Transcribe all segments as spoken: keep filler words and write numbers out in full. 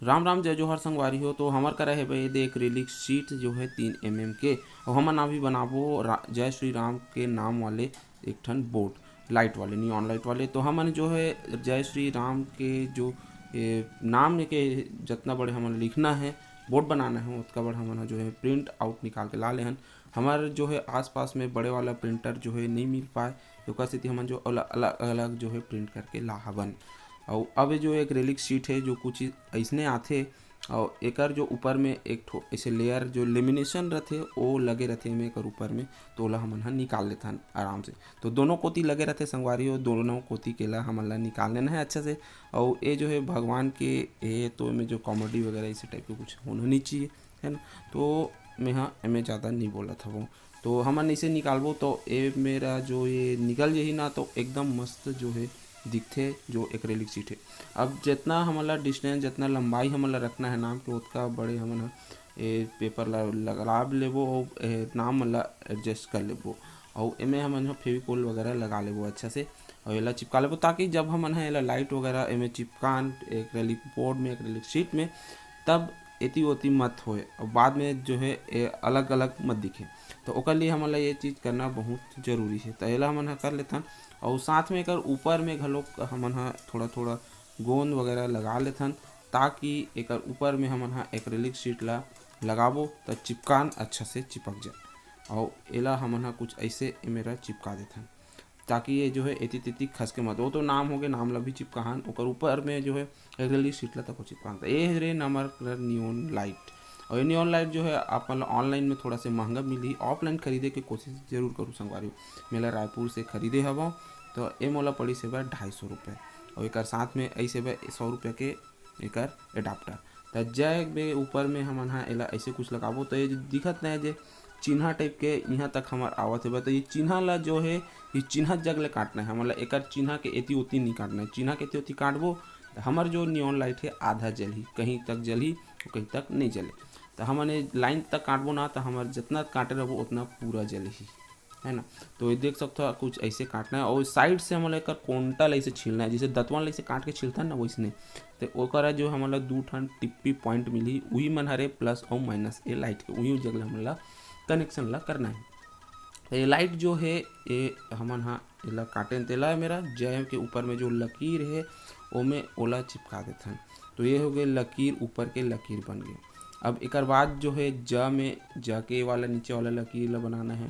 राम राम, जय जोहार संगवारी हो। तो हमर करा हेबे एदे acrylic sheet जो है तीन एम एम के, और हमन अभी बनाबो रा-, जय श्री राम के नाम वाले एक ठन बोर्ड, लाइट वाले, नियॉन लाइट वाले। तो हमन जो है जय श्री राम के जो ए, नाम के जतना बड़े हमन लिखना है, बोर्ड बनाना है, उतका बड़ हमन ह जो है प्रिंट आउट निकाल के ला ले हन। हमर जो है आसपास में बड़े वाला प्रिंटर जो है नहीं मिल पाए, तो ओकर सेती हमन जो अलग अलग जो है प्रिंट करके ला हवन। और अब ये जो acrylic sheet है जो कुछ ऐसने आथे, और एकर जो ऊपर में एक ठो ऐसे लेयर जो लेमिनेशन रथे, वो लगे रथे एमे एकर ऊपर में, तो ओला हमन ह निकाल लेथन आराम से। तो दोनों कोती लगे रथे संगवारी हो, दोनों कोती के ला हमन ला निकाल लेना है अच्छा से। और ये जो है भगवान के, ये तो एमे जो कॉमेडी वगैरह इसी टाइप के कुछ होना नहीं चाहिए, है ना। तो मैं हाँ एमे ज़्यादा नहीं बोलत हवो। तो हमन इसे निकालबो तो ये मेरा जो ये निकल जाही ना, तो एकदम मस्त जो है दिखथे जो acrylic sheet है। अब जितना हमन ला डिस्टेंस, जितना लंबाई हमन ला रखना है नाम के, ओतका बड़े हमन ह ए पेपर ला लगा लेबो और ए नाम मन ला एडजस्ट कर लेबो। और एमे हमन ह फेविकोल वगैरह लगा लेबो अच्छा से और एला चिपका लेबो, ताकि जब हमन ह एला लाइट वगैरह एमे चिपकान acrylic बोर्ड में, acrylic sheet में, तब एती ओती मत होए और बाद में जो है ए अलग अलग मत दिखे। तो ओकर लिए हमन ला ये चीज़ करना बहुत जरूरी है। तो एला हमन ह कर लेथन और साथ में एकर ऊपर में घलोक हमन ह थोड़ा थोड़ा गोंद वगैरह लगा लेथन, ताकि एकर ऊपर में हमन ह acrylic sheet ला लगाबो त चिपकान अच्छा से चिपक जाए। और एला हमन ह कुछ ऐसे एमेरा चिपका देथन, ताकि ये जो है एती तेती खस के मत। वो तो नाम हो गए, नाम ला भी चिपकाहन, ओकर ऊपर में जो है acrylic sheet ला तको चिपकाहन। तो ये हरे हमर नियॉन लाइट। और ये नियॉन लाइट जो है आप मन ला ऑनलाइन में थोड़ा से महंगा मिलही, ऑफलाइन खरीदे के कोशिश जरूर करूँ संगवारी हो। मैं ला रायपुर से खरीदे हवं, तो ये मोला पड़ी से बा ढाई सौ रुपये और एकर साथ में ऐसे बा सौ रुपये के एकर एडाप्टर। त जय बे ऊपर में हमन ह एला ऐसे कुछ लगाबो, तो ये जो दिखत नहीं जे चिन्हा टाइप के यहाँ तक हमर आवत हे बा, तो ये चिन्हा ला जो है, ये चिन्हा जग ले काटना है हमन ला। एकर चिन्हा के एती ओती नहीं काटना है, चिन्हा के एती ओती काटबो तो हमर जो नियॉन लाइट है आधा जलही, कहीं तक जलही, कहीं तक नहीं जले। तो हमन ये लाइन तक काटबो ना, तो हमर जितना काटे रहबो उतना पूरा जलही, है ना। तो ये देख सकते हो कुछ ऐसे काटना है और साइड से हमन ला एकर कोंटा ला ऐसे छीलना है, जैसे दतवन ला ऐसे काट के छीलता है ना वैसने। तो ओकर जो हमन ला दू ठन टिप्पी पॉइंट मिलही, वही मन हरे प्लस और माइनस, ये लाइट के वही जगह हमन ला कनेक्शन ला करना है। तो ये लाइट जो है ये हमन हा एला काटेन, तेला मेरा जय के ऊपर में जो लकीर है ओमे ओला चिपका देथन। तो ये हो गए लकीर, ऊपर के लकीर बन गए। अब एकर बाद जो है ज में, ज के वाला नीचे वाला लकीर ला बनाना है।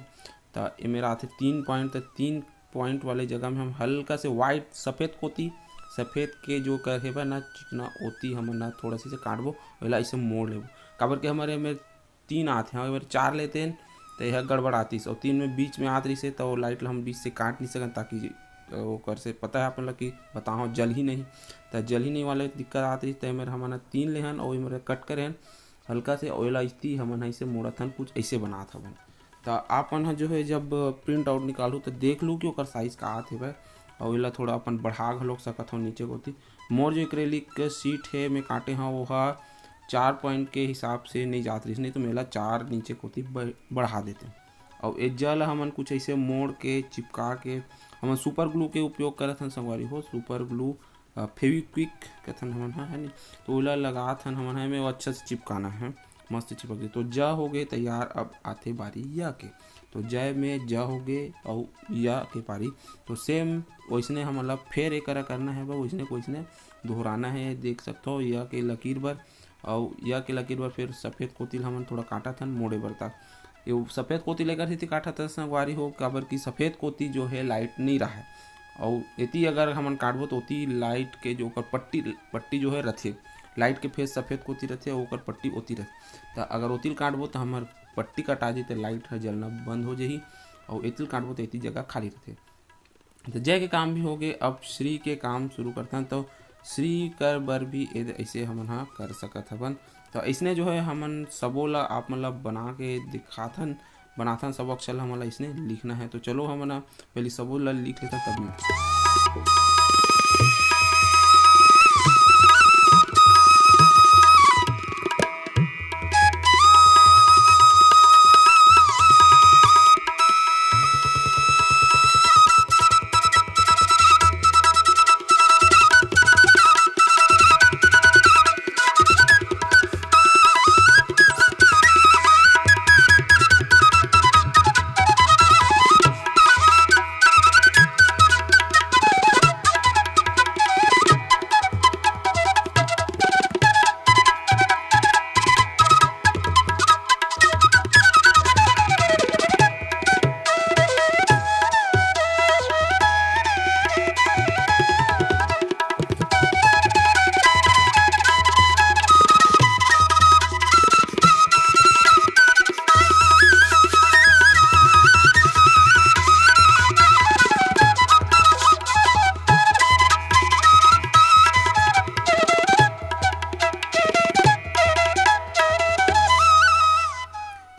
तो ये मेरा आथे तीन पॉइंट, तो तीन पॉइंट वाले जगह में हम हल्का से वाइट सफ़ेद कोती, सफ़ेद के जो कर हे बा ना चिकना ओती हमन ना थोड़ा सा इसे काटबो, ओला इसे मोड़ लेबो। काबर के हमर एमे तीन आत हे, अगर चार लेते हैं तो यह गड़बड़ आतिस, और तीन में बीच में आत रहिसे तो लाइट ला हम बीच से काट नहीं सकन, ताकि ओकर से पता है अपन ला कि बताओ जल ही नहीं, तो जल ही नहीं वाले दिक्कत आत रहिस। तो एमेर हमन ह तीन लेहन और एमेर कट करे हन हल्का से, ओला इस्ती हमन ह इसे मोड़त हन, कुछ ऐसे बनात हवन। तो आप मन ह जो है जब प्रिंट आउट निकालू तो देख लू कि ओकर साइज का आत हे भाई, और एला थोड़ा अपन बढ़ा घलोक सकत हो नीचे कोती। मोर जो एक्रेलिक शीट है मैं काटे हव, वो ह चार पॉइंट के हिसाब से नहीं जात रहिस, नहीं तो मैं एला चार नीचे कोती ब-, बढ़ा देते। और ए जल हमन कुछ ऐसे मोड़ के चिपका के हमन सुपर ग्लू के उपयोग करत हन संगवारी हो, सुपर ग्लू, अ, फेविक्विक कथन हमन ह, है नी? तो ओला लगात हन हमन ह, एमे अच्छा से चिपकाना है, मस्त चिपक जाए। तो ज हो गए तैयार, अब आथे बारी य के। तो जय में ज हो गए और य के पारी। तो सेम वैसने हमन ला फेर एकरा करना है बा, वैसने को वैसने दोहराना है। देख सकते हो य के लकीर बर, और य के लकीर बर फिर सफेद कोती ला हमन थोड़ा काटत हन मोड़े बर तक। ये सफेद कोती लेकर ही काटत हन संगवारी हो, काबर कि सफेद कोती जो है लाइट नहीं रहा है, और एती अगर हमन काटबो तो ओती लाइट के जो ओकर पट्टी, पट्टी जो है रथे, लाइट के फेस सफेद कोती रथे और ओकर पट्टी ओती रथे। तो अगर ओती ल काटबो तो हमर पट्टी कटा जते, लाइट ह जलना बंद हो जाही, और एती ल काटबो तो एती जगह खाली रथे। तो जय के काम भी हो गए, अब श्री के काम शुरू करथन। तो श्री कर बर भी एद-, ऐसे हमन हा कर सकत हवन। तो ऐसने जो है हमन सबो ला आप मन ला बना के दिखाथन, बनाथन, सबो अक्षर ला हमन ला ऐसने लिखना है। तो चलो हमन हा पहले सबो ला लिख लेथन, तब मिलथन।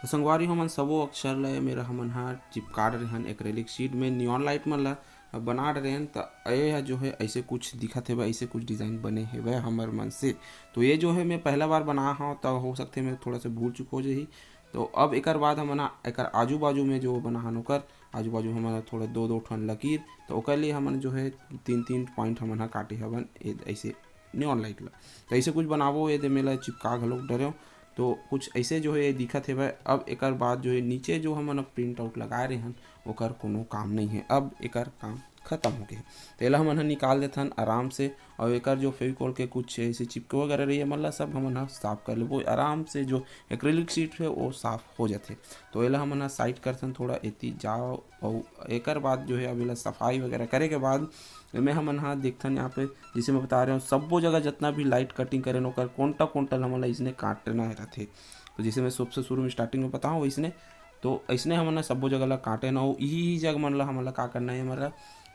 संगवारी हो, हमन सबो अक्षर ल ए मेर हमन ह चिपका डरे हन acrylic sheet में neon light मन ल बना डरे हन। त ए ह जो है ऐसे कुछ दिखत हेवय, ऐसे कुछ design बने हेवय हमर मन से। तो ये जो है मैं पहला बार बना हव, त हो सकथे मैं थोड़ा से भूल चुक हो जाही। तो अब एकर बाद हमन ह एकर आजू बाजू में जो बना हन ओकर आजू बाजू हमन ह थोड़ा दो दो ठन लकीर, तो ओकर लिए हमन जो है तीन तीन point हमन ह काटे हवन ए-, ऐसे neon light ला। तो ऐसे कुछ बनाबो, ये दे मेला चिपका घलोक डरेव। तो कुछ ऐसे जो है ये दिखत हेवय। अब एकर बाद जो है नीचे जो हमन अब print out लगाए रहे हन, ओकर कोनो काम नहीं है, अब एकर काम खत्म हो गए। तो एला हमन ह निकाल देथन आराम से। और एकर जो फेविकोल के कुछ ऐसे चिपके वगैरह रही है, मतलब सब हमन ह साफ कर लेबो आराम से। जो acrylic sheet है वो साफ हो जाथे। तो एला हमन ह side करथन थोड़ा एती जाओ, और एकर बाद जो है अब एला सफाई वगैरह करे के बाद एमे हमन ह देखथन यहाँ पे, जैसे मैं बता रहे हूँ, सब्बो जगह जितना भी light cutting करेन ओकर कोंटा कोंटा ल हमन ल इसने काटना रथे। तो जैसे मैं सबसे शुरू में starting में बताऊँ वैसने, तो ऐसने हमन ह सब्बो जगह ला काटेन, और यही जगह मन ला हमन ला का करना है, हमन ला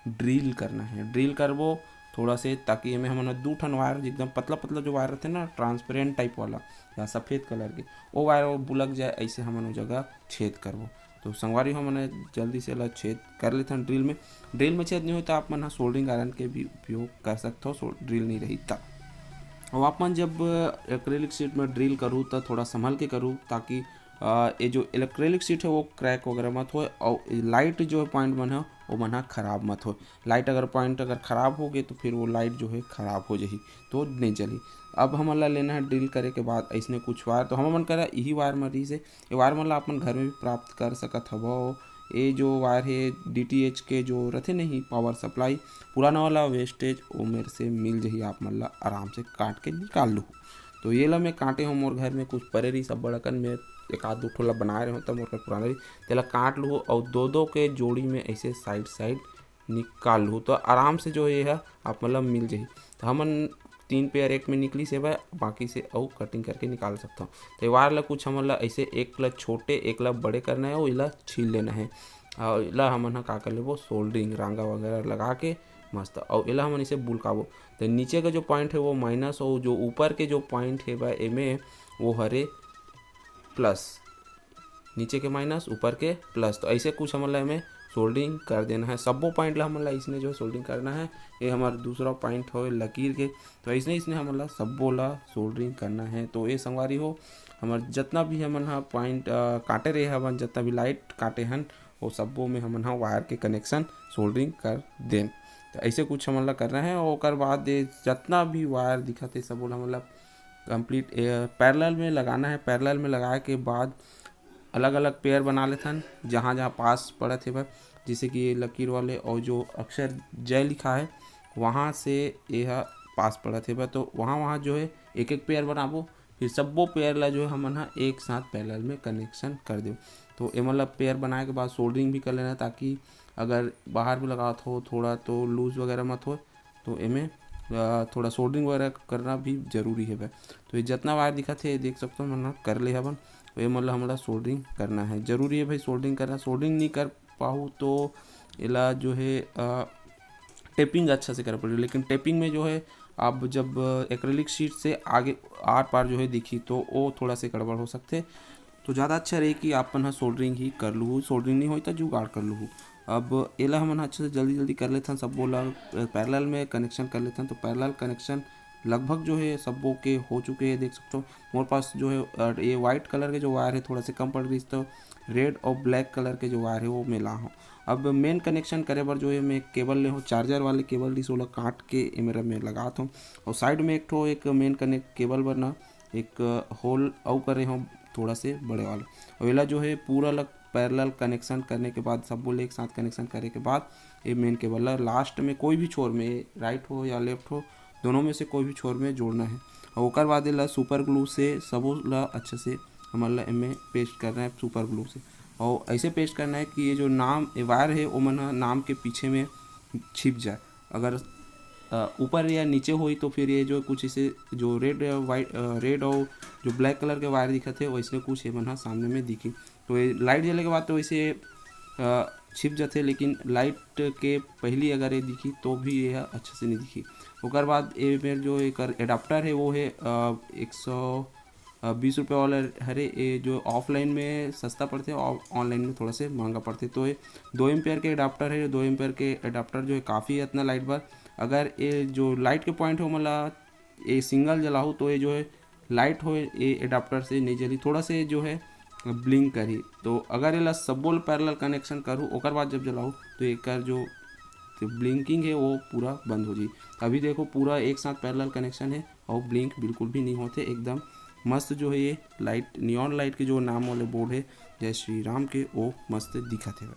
drill करना है। Drill करबो थोड़ा से, ताकि एमे हमन ह दू ठन wire, एकदम पतला पतला जो wire रहते ना, transparent type वाला या सफेद colour के, वो wire वो बुलक जाए, ऐसे हमन वो जगह छेद करबो। तो संगवारी हो, हमन जल्दी से ला छेद कर लेथन drill में। Drill में छेद नहीं होता, आप मन ह soldering iron के भी उपयोग कर सकते हो, सो-, drill नहीं रही तब। और आप मन जब acrylic sheet में drill करू, तो थोड़ा संभल के करू, ताकि अ, ये जो acrylic sheet है वो crack वगैरह मत होए, और light जो है point मन है वो मन ह खराब मत होए। Light अगर point अगर खराब हो गए तो फिर वो light जो है खराब हो जाही, तो नहीं जली। अब हमन ला लेना है drill करे के बाद ऐसने कुछ wire, तो हमन करा यही wire मन रही से, ये wire मन ला अपन घर में भी प्राप्त कर सकत हवो। ये जो wire है D T H के जो रथे नहीं power supply, पुराना वाला wastage, वो मेरे से मिल जाही, आप मन ला आराम से काट के निकाल लू। तो ये ला मैं काटे हूँ, मोर घर में कुछ परे रही सब बड़कन, मैं एक आध दो ठो ला बनाए रहे हूँ, तब मोर कर पुराना रही, तेला काट लूँ और दो दो के जोड़ी में ऐसे side side निकाल लूँ, तो आराम से जो ये है आप मतलब मिल जाही। तो हमन तीन pair एक में निकली से बा, बाकी से अउ cutting करके निकाल सकता हूँ। तो ये wire ला कुछ हमन ला ऐसे एक ला छोटे एक ला बड़े करना है, और इला छील लेना है। और इला हमन ह का कर लेबो, soldering रांगा वगैरह लगा के मस्त, और इला हमन इसे बुलकाबो। तो नीचे का जो point है वो minus, और जो ऊपर के जो point है बा एमे, वो हरे plus। नीचे के minus, ऊपर के plus। तो ऐसे कुछ हमन ला एमे soldering कर देना है। सब्बो point ला हमन ला इसने जो है soldering करना है। ये हमार दूसरा point होए लकीर के, तो इसने इसने हमन ला सब्बो ला soldering करना है। तो ये संगवारी हो, हमर जितना भी हमन हा point, अ, काटे रहे हवन, जितना भी light काटे हन, वो सब्बो में हमन हा wire के connection soldering कर देन। तो ऐसे कुछ हमन ला करना है। और ओकर बाद ये जितना भी wire दिखत है, सबो ला हमन ला complete, ए, parallel में लगाना है। Parallel में लगाए के बाद अलग-अलग pair बना लेथन, जहाँ-जहाँ पास पड़त हे बा, जैसे कि ये लकीर वाले और जो अक्षर जय लिखा है, वहाँ से ये ह पास पड़त हे बा, तो वहाँ-वहाँ जो है एक-एक pair बनाबो, फिर सब्बो pair ला जो है हमन ह एक साथ parallel में connection कर देबो। तो ये मतलब pair बनाए के बाद soldering भी कर लेना, ताकि अगर बाहर भी लगावत हो थोड़ा तो loose वगैरह मत हो, तो एमे, अ, थोड़ा soldering वगैरह करना भी जरूरी हे बे। तो ये जितना wire दिखत हे, देख सकते हो, हमन ह कर ले हवन। तो ये मतलब हमला soldering करना है, जरूरी है भाई soldering करना। Soldering नहीं कर पाहू तो एला जो है, अ, taping अच्छा से करे पड़ही। लेकिन taping में जो है, आप जब acrylic sheet से आगे आर पार जो है दिखी, तो वो थोड़ा से गड़बड़ हो सकथे। तो ज़्यादा अच्छा रही कि आप मन ह soldering ही कर लूहू, soldering नहीं होई त जुगाड़ कर लूहू। अब एला हमन ह अच्छा से जल्दी जल्दी कर लेथन, सब्बो ला, अ, parallel में connection कर लेथन। तो parallel connection लगभग जो है सब्बो के हो चुके हैं, देख सकते हो। मोर पास जो है, अ, ये white colour के जो wire है थोड़ा से कम पड़ रही, तो red और black colour के जो wire है वो मैं ला हूँ। अब main connection करे बर जो है मैं cable ले हूँ, charger वाले cable रही, ओला काट के ये मेरा मैं लगात हूँ। और side में एक ठो एक main connect cable बर ना एक hole अउ करे हूँ थोड़ा से बड़े वाला। और एला जो है पूरा ला parallel connection करने के बाद, सब्बो ले एक साथ connection करे के बाद ये main cable ला last में कोई भी छोर में, right हो या left हो, दोनों में से कोई भी छोर में जोड़ना है। और ओकर बाद एला super glue से सबो ला अच्छे से हमन ला एमे paste करना है super glue से। और ऐसे paste करना है कि ये जो नाम, ये wire है, ओमन ह नाम के पीछे में छिप जाए। अगर, अ, ऊपर या नीचे होई तो फिर ये जो कुछ इसे जो red, white, अ, red और जो black colour के wire दिखत हे, वैसने कुछ ये मन ह सामने में दिखी। तो ये light जले के बाद तो वैसे, अ, छिप जाथे, लेकिन light के पहली अगर ये दिखी तो भी ये ह अच्छा से नहीं दिखी। ओकर बाद ये मेर जो एकर adapter है वो है, अ, एक सौ बीस रुपये वाला हरे, ये जो ऑफलाइन में सस्ता पड़थे और ऑनलाइन में थोड़ा से महंगा पड़थे। तो ये दो एम्पियर के अडाप्टर है, दो एम्पियर के अडाप्टर जो है काफ़ी है इतना लाइट बर। अगर ये जो लाइट के पॉइंट है, मतलब ये सिंगल जलाहू, तो ये जो है लाइट हो ये अडाप्टर से नहीं जली, थोड़ा से जो है ब्लिंक करी। तो अगर एला सब्बो पैरेलल कनेक्शन करूँ, ओकर बाद जब जलाहू, तो एकर जो ब्लिंकिंग है वो पूरा बंद हो जाई। अभी देखो, पूरा एक साथ पैरेलल कनेक्शन है और ब्लिंक बिल्कुल भी नहीं होते, एकदम मस्त जो है ये लाइट, नियॉन लाइट के जो नाम वाले बोर्ड है जय श्री राम के, वो मस्त दिखत है।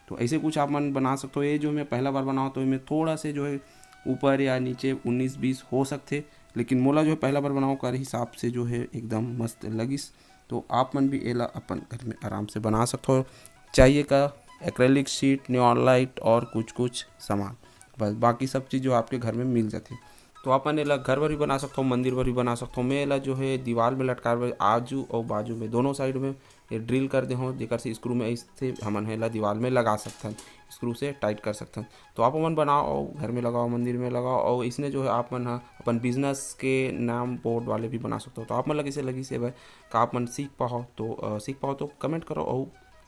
तो ऐसे कुछ आप मन बना सकते हो। ये जो मैं पहला बार बनाओ, तो मैं थोड़ा से जो है ऊपर या नीचे उन्नीस बीस हो सकते, लेकिन मोला जो है पहला बार बनाओ कर हिसाब से जो है एकदम मस्त लगिस। तो आप मन भी एला अपन घर में आराम से बना सकते हो। चाहिए का, एक्रेलिक शीट, नियॉन लाइट और कुछ कुछ सामान, बस बाकी सब चीज़ जो आपके घर में मिल जाते। तो आप मन एला घर बर भी बना सकते हो, मंदिर बर भी बना सकते हो। मैं एला जो है दीवार में लटकार बर आजू और बाजू में दोनों साइड में ये ड्रिल कर दे हो, जेकर से स्क्रू में ऐसे हमन एला दीवार में लगा सकथन, स्क्रू से टाइट कर सकथन। तो आप मन बनाओ और घर में लगाओ, मंदिर में लगाओ, और इसने जो है आप मन ह अपन बिजनेस के नाम बोर्ड वाले भी बना सकते हो। तो आप मन ला कैसे लगिस ये भाई, का आप मन सीख पाओ तो अ, सीख पाओ तो कमेंट करो और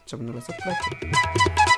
चैनल ला सब्सक्राइब करो।